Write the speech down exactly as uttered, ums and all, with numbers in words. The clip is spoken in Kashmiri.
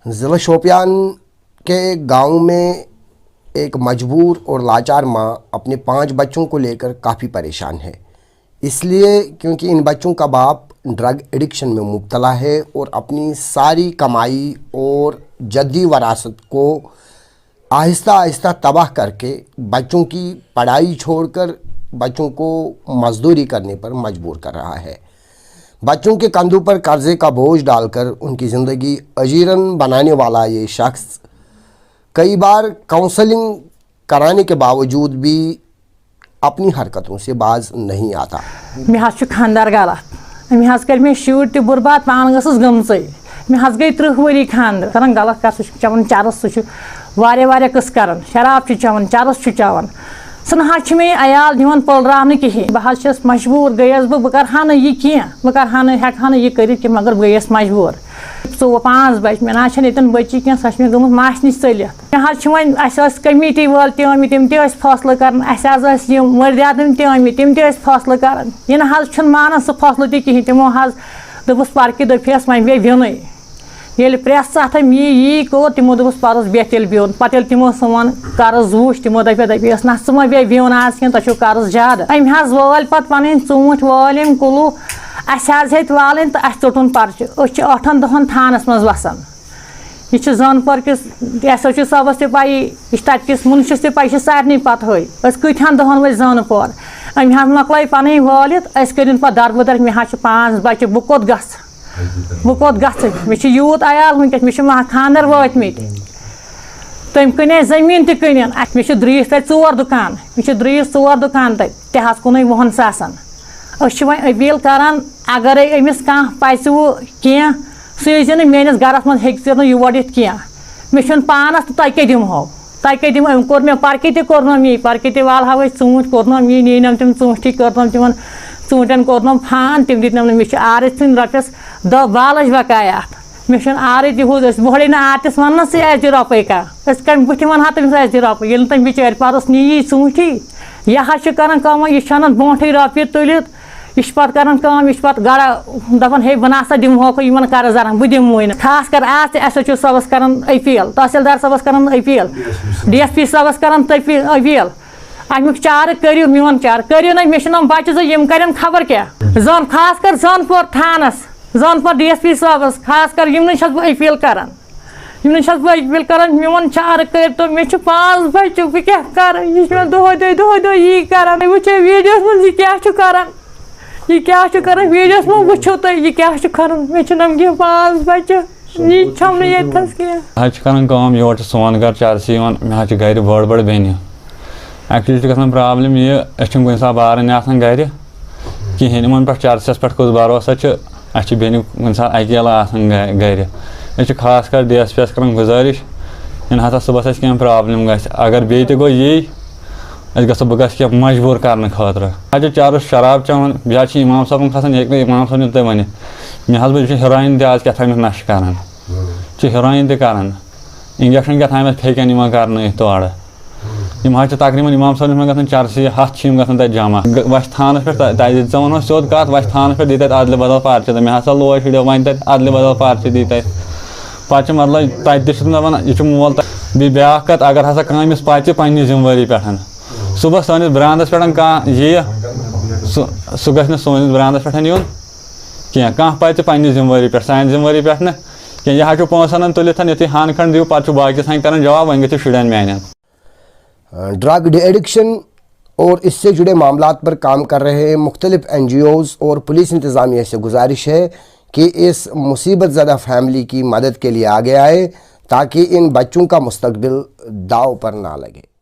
ضلع شوپیان کے گاؤں میں ایک مجبور اور لاچار ماں اپنے پانچ بچوں کو لیکر کافی پریشان ہے، اس لیے کیونکہ ان بچوں کا باپ ڈرگ ایڈکشن میں مبتلا ہے اور اپنی ساری کمائی اور جدی وراثت کو آہستہ آہستہ تباہ کر کے بچوں کی پڑھائی چھوڑ کر بچوں کو مزدوری کرنے پر مجبور کر رہا ہے۔ بچوں کے کندھوں پر قرضے کا بوجھ ڈال کر ان کی زندگی اجیرن بنانے والا یہ شخص کئی بار کاؤنسلنگ کرانے کے باوجود بھی اپنی حرکتوں سے باز نہیں آتا۔ مےٚ حظ چھُ خانٛدار غلط۔ أمۍ حظ کٔرۍ مےٚ شُرۍ تہِ برباد، پانہٕ ٲسٕس گٔمژٕے۔ مےٚ حظ گٔے تٕرٛہ ؤری خانٛدر۔ کران غلط کَتھ، سُہ چھُ چٮ۪وان چرس، سُہ چھُ واریاہ واریاہ قٕصہٕ کران۔ شراب چھُ چٮ۪وان، چرس چھُ چٮ۪وان۔ سُہ نہ حظ چھُ مےٚ یہِ عیال دِوان پٔلراونہٕ کِہیٖنۍ۔ بہٕ حظ چھَس مجبوٗر، گٔیَس بہٕ، بہٕ کَرٕ ہا نہٕ یہِ کینٛہہ، بہٕ کَرٕ ہا نہٕ، ہٮ۪کہٕ ہا نہٕ یہِ کٔرِتھ کینٛہہ، مگر بہٕ گٔیَس مجبوٗر۔ ژوٚوُہ پانٛژھ بَجہِ، مےٚ نہ حظ چھَنہٕ ییٚتٮ۪ن بٔچی کینٛہہ، سۄ چھِ مےٚ گٔمٕژ ماسہِ نِش ژٔلِتھ۔ مےٚ حظ چھِ وۄنۍ، اَسہِ ٲسۍ کمیٹی وٲلۍ تہِ آمٕتۍ، تِم تہِ ٲسۍ فٲصلہٕ کران، اَسہِ حظ ٲسۍ یِم مٔردِ آدم تہِ آمٕتۍ، تِم تہِ ٲسۍ فٲصلہٕ کران۔ یہِ نہ حظ چھُنہٕ مانان سُہ فٲصلہٕ تہِ کِہیٖنۍ۔ تِمو حظ دوٚپُس پرکہِ، دوٚپہَس وۄنۍ بیٚہہ بیوٚنُے۔ ییٚلہِ پرٛٮ۪س ژَتھ أمۍ یی یی کوٚر، تِمو دوٚپُس پَرُس بیٚہہ تیٚلہِ بیوٚن۔ پَتہٕ ییٚلہِ تِمو سون قرض وُچھ، تِمو دَپے، دَپے ٲس نہ، ژٕ مہ بیٚہہ بیوٚن آز کینٛہہ، تۄہہِ چھُو قرض زیادٕ۔ أمۍ حظ وٲلۍ پَتہٕ پَنٕنۍ ژوٗنٛٹھۍ وٲلۍ أمۍ کُلوٗ، اَسہِ حظ ہیٚتۍ والٕنۍ تہٕ اَسہِ ژوٚٹُن پَرچہِ۔ أسۍ چھِ ٲٹھَن دۄہَن تھانَس منٛز وَسان۔ یہِ چھِ زانہٕ پور کِس ایس ایچ او صٲبَس تہِ پَیی، یہِ چھِ تَتہِ کِس مُنشِس تہِ پَیی، یہِ چھِ سارنٕے پَتہٕے۔ أسۍ کۭتِہَن دۄہَن وٲتۍ زانہٕ پور؟ أمۍ حظ مۄکلٲے پَنٕنۍ وٲلِتھ، أسۍ کٔرِن پَتہٕ دَربٕدَر، مےٚ حظ چھِ پانٛژھ بَچہِ، بہٕ کوٚت گژھٕ؟ بہٕ کوٚت گژھٕ؟ مےٚ چھِ یوٗت عیال وٕنکیٚس، مےٚ چھِ ماہ خانٛدَر وٲتۍ مٕتۍ۔ تٔمۍ کٕنے زٔمیٖن تہِ کٕنِن۔ اَسہِ، مےٚ چھِ درٛیش تَتہِ ژور دُکان، مےٚ چھِ درٛیش ژور دُکان تَتہِ، تہِ حظ کُنُے وُہَن ساسَن۔ أسۍ چھِ وۄنۍ اپیٖل کَران، اَگَرے أمِس کانٛہہ پَژِ وُ کینٛہہ، سُہ یی زِ نہٕ میٛٲنِس گَرَس منٛز ہیٚکہِ زِ نہٕ یور یِتھ کینٛہہ۔ مےٚ چھُنہٕ پانَس تہٕ تۄہہِ کیٛاہ دِمہو؟ تۄہہِ کیٛاہ دِمہو؟ أمۍ کوٚر مےٚ پَرکہِ تہِ کوٚرنَم یی، پَرکہِ تہِ والہاو أسۍ ژوٗنٛٹھۍ کوٚرنَم یی، نیٖنَم تِم ژوٗنٛٹھی، کٔرنَم تِمَن ژوٗنٛٹھٮ۪ن کوٚرنَم فان، تِم دِتنَم نہٕ۔ مےٚ چھِ آرٕتۍ ژھٕنۍ رۄپیَس دَہ بالَچھ بقایا اَتھ۔ مےٚ چھُنہٕ آرٕتۍ یِہُس، أسۍ بۄہڑے نہٕ آرتِس وَننَس یہِ اَسہِ دِ رۄپَے کانٛہہ۔ أسۍ کَمہِ بٕتھِ وَنہٕ ہا تٔمِس اَسہِ دِ رۄپَے؟ ییٚلہِ نہٕ تٔمۍ بِچٲرۍ پَرُس نِیی ژوٗنٛٹھی، یہِ حظ چھِ کَران کٲم، یہِ چھِ اَنان برونٛٹھٕے رۄپیہِ تُلِتھ۔ یہِ چھِ پَتہٕ کَران کٲم، یہِ چھِ پَتہٕ گَرا دَپان، ہے، بہٕ نہ سا دِمہوکھ یِمَن قرض دارَن، بہٕ دِموٕے نہٕ۔ خاص کر آز تہِ ایس ایچ او صٲبَس کَران اپیٖل، تحصیٖلدار صٲبَس کَران اپیٖل، ڈی ایس پی صٲبَس کَران تپی-، اپیٖل۔ اَمیُک چارٕ کٔرِو، میون چارٕ کٔرِو نہ، مےٚ چھِ نۄم بَچہٕ زٕ، یِم کَرن خبر کیٛاہ۔ زان-، خاص کر زانپور تھانَس، زانپور ڈی ایس پی صٲبَس، خاص کر یِمنٕے چھَس بہٕ اپیٖل کَران۔ یِمن چھَس بہٕ اپیٖل کران، میون چارٕ کٔرۍتو، مےٚ چھِ پانٛژھ بَچہٕ، بہٕ کیٛاہ کَرٕ؟ یہِ چھِ مےٚ دۄہَے دۄہَے، دۄہَے دۄہَے یی کران۔ تُہۍ وٕچھِو ویٖڈیوَس منٛز یہِ کیٛاہ چھُ کران، یہِ کیٛاہ چھُ کران، ویٖڈیوَس منٛز وٕچھِو تُہۍ یہِ کیٛاہ چھُ کران۔ مےٚ چھِ نَم کینٛہہ پانٛژھ بَچہٕ، یہِ چھَم نہٕ ییٚتہِ تھَس کینٛہہ۔ حظ چھِ کران کٲم، یور چھِ سون گَرٕ چرسہِ یِوان، مےٚ حظ چھِ گَرِ بٔڑ بٔڑ بیٚنہِ۔ Actually چھِ گژھان problem یہِ، أسۍ چھِنہٕ کُنہِ ساتہٕ بارٕنۍ آسان گَرِ کِہیٖنۍ، یِمَن پٮ۪ٹھ چرسَس پٮ۪ٹھ کُس بھروسہ چھُ؟ اَسہِ چھِ بیٚنہِ کُنہِ ساتہٕ اَکیلہٕ آسان گَ-، گَرِ۔ أسۍ چھِ خاص کر ڈی ایس پی یَس کران گُزٲرِش، یِنہٕ ہسا صُبحَس اَسہِ کینٛہہ problem گژھِ۔ اگر بیٚیہِ تہِ گوٚو یی، أسۍ گژھو، بہٕ گژھٕ کینٛہہ مجبوٗر کرنہٕ خٲطرٕ۔ اَتہِ چھُ چرس شراب چٮ۪وان، بیٚیہِ حظ چھِ اِمام صٲبُن کھسان، یہِ ہیٚکہِ نہٕ اِمام صٲب تہِ تۄہہِ ؤنِتھ۔ مےٚ حظ، بہٕ چھُس ہیٖرویِن تہِ آز کیٛاہ تھامَتھ نَشہٕ کران، چھُ ہیٖرویِن تہِ کران، injection کیٛاہ تھامَتھ پھیٚکٮ۪ن یِوان کرنہٕ أتھۍ تورٕ۔ یِم حظ چھِ تقریٖباً اِمام صٲبنِس منٛز گژھان چرسہِ، ہَتھ چھِ یِم گژھان تَتہِ جمع۔ گ-، وَتہِ تھانَس پٮ۪ٹھ، تَ-، تَتہِ ژےٚ وَنو سیوٚد کَتھ، وَتہِ تھانَس پٮ۪ٹھ دی تَتہِ اَدلہِ بدل پَرچہِ تہٕ مےٚ ہسا لوج ہُرٮ۪و وۄنۍ تَتہِ اَدلہِ بدل پَرچہِ دی تَتہِ۔ پَتہٕ چھِ مطلب تَتہِ تہِ چھُس نہٕ دَپان، یہِ چھُ مول تَ-، بیٚیہِ بیٛاکھ کَتھ، اگر ہسا کانٛہہ أمِس پَژِ پنٛنہِ ذِمہٕ وٲری پٮ۪ٹھ، صُبحَس سٲنِس برٛانٛدَس پٮ۪ٹھ کانٛہہ یِیہِ، سُہ، سُہ گژھِ نہٕ سٲنِس برٛانٛدَس پٮ۪ٹھ یُن کینٛہہ۔ کانٛہہ پَژِ پنٛنہِ ذِمہٕ وٲری پٮ۪ٹھ، سانہِ ذِمہٕ وٲری پٮ۪ٹھ نہٕ کینٛہہ۔ یہِ حظ چھُ پونٛسہٕ اَنان تُلِتھ، یُتھُے ہَن کھنٛڈ دِیِو، پَتہٕ چھُ باقٕے سانہِ کَران جواب، وۄنۍ گٔژھِو شُرٮ۪ن میٛانٮ۪ن۔ ڈرگ ایڈکشن اور اس سے جڑے معاملات پر کام کر رہے مختلف این جی اوز اور پولیس انتظامیہ سے گزارش ہے کہ اس مصیبت زدہ فیملی کی مدد کے لیے آگے آئے تاکہ ان بچوں کا مستقبل داؤ پر نہ لگے۔